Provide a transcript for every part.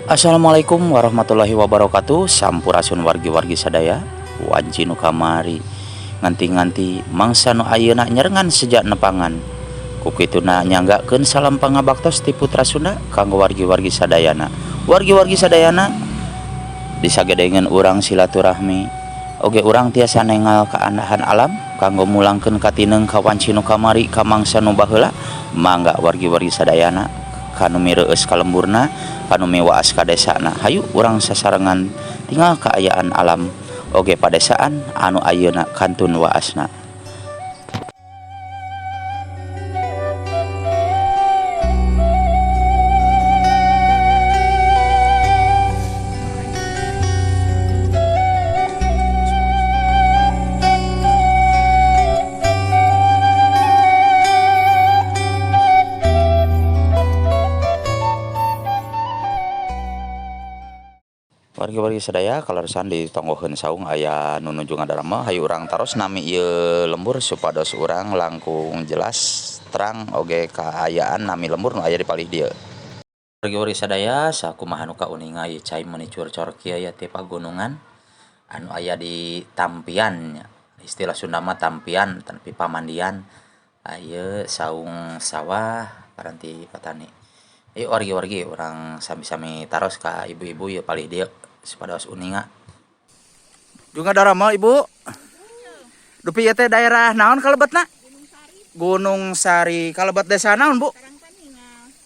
Assalamualaikum warahmatullahi wabarakatuh. Sampurasun wargi-wargi sadaya. Wanci nu kamari nganti-nganti mangsa nu ayeuna nyerengan sejak nepangan. Ku kituna nyanggakeun salam pangabaktos ti putra Sunda kanggo wargi-wargi sadayana. Wargi-wargi sadayana disagedengeun urang silaturahmi. Oge urang tiasa nengal kaandahan alam kanggo mulangkeun katineng ka wanci nu kamari ka mangsa nu baheula. Mangga wargi-wargi sadayana kanu mireueus ka lemburna, kanu miwaas ka desana. Hayu urang sasarengan tinggal kaayaan alam oge padesaan anu ayeuna kantun waasna. Wargi-wargi sadaya kaleresan di tonggoheun saung aya nu nuju ngadarama. Hayu urang taros nami ieu lembur supados urang langkung jelas terang oge kaayaan nami lembur nu aya di palih dieu. Wargi-wargi sadaya, sakumaha nu kauninga ieu cai meuni curcor kieu ya ti pagunungan anu aya di tampian nya. Istilah Sunda mah tampian tapi pamandian. Ieu saung sawah paranti patani. Ayo wargi-wargi urang sami-sami taros ka ibu-ibu ieu palih dieu supados uninga. Juga darama ibu. Dupi ieu teh daerah naon kalebetna? Gunung Sari. Kalebet desa naon, Bu?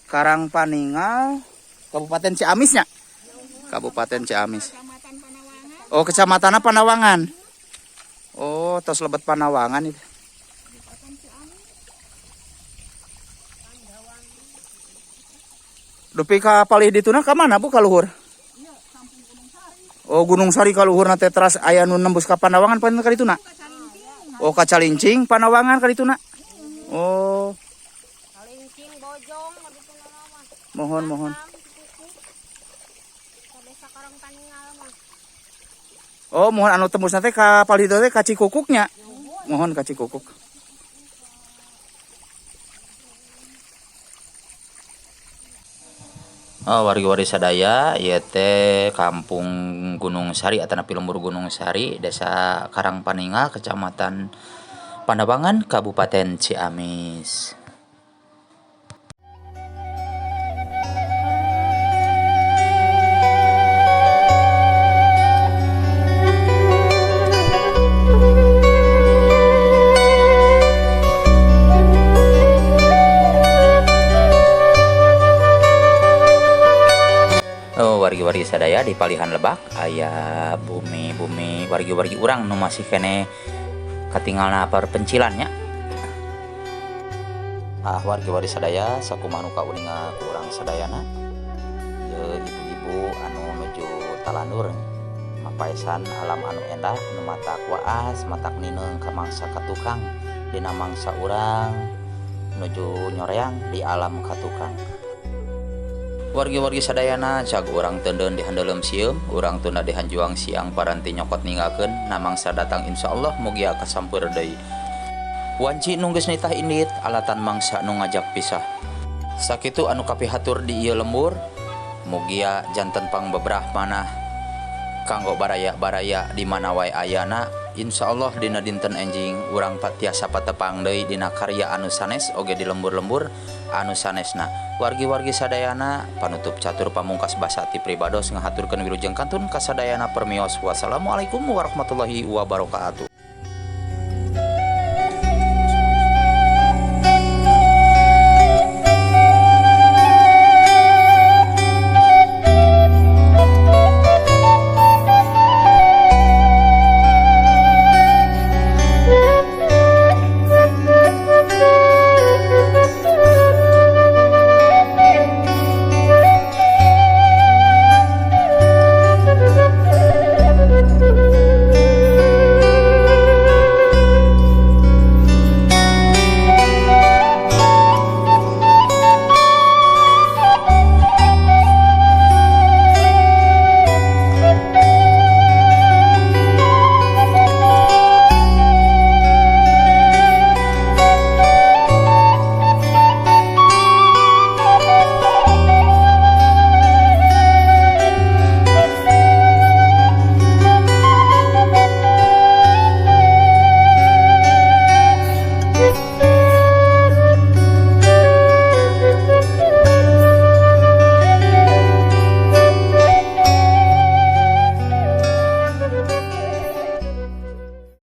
Karangpaningal, Kabupaten Ciamis nya? Kabupaten Ciamis. Oh, kecamatan Panawangan. Oh, tos lebet Panawangan itu. Dupi ka palih dituna ka mana, Bu, ka luhur? Oh, Gunung Sari ka luhurna teh teras aya nu nembus ka Panawangan pan ka dituna? Oh, ka Calincing Panawangan ka dituna. Oh. Calincing Bojong dituna mah. Mohon, mohon. Ka desa Karangpaningal mah. Oh, mohon anu tembusna teh ka palih ditu teh ka Cikukuknya. Mohon ka Cikukuk. Oh, wargi-wargi sadaya ieu teh Kampung Gunung Sari atanapi Lembur Gunung Sari, Desa Karangpaningal, Kecamatan Panawangan, Kabupaten Ciamis. Oh, wargi-wargi sadaya di palihan lebak aya bumi-bumi wargi-wargi urang nu masih keneh katinggalna perpencilan nya. Ah, wargi-wargi sadaya sakumaha nu kauninga ku urang sadayana. Ieu ibu-ibu anu nuju talandur mapaesan alam anu endah nu matak waas matak nineung ka mangsa katukang dina mangsa urang nuju nyoreang di alam katukang. Wargi-wargi sadayana cag urang teundeun di handeuleum sieum, urang tunda di hanjuang siang paranti nyokot ninggalkeun namangsa datang insyaallah mugia kasampeur deui. Wanci nu geus nitah indit alatan mangsa nu ngajak pisah. Sakitu anu kapihatur di ieu lembur, mugia janten pangbebrah manah kanggo baraya-baraya di mana wae ayana. Insyaallah dina dinten enjing urang tiasa patepang deui dina karya anu sanes oge di lembur-lembur anu sanesna. Wargi-wargi sadayana panutup catur pamungkas basa ti pribados ngahaturkeun wilujeng kantun kasadayana permios. Wassalamualaikum warahmatullahi wabarakatuh.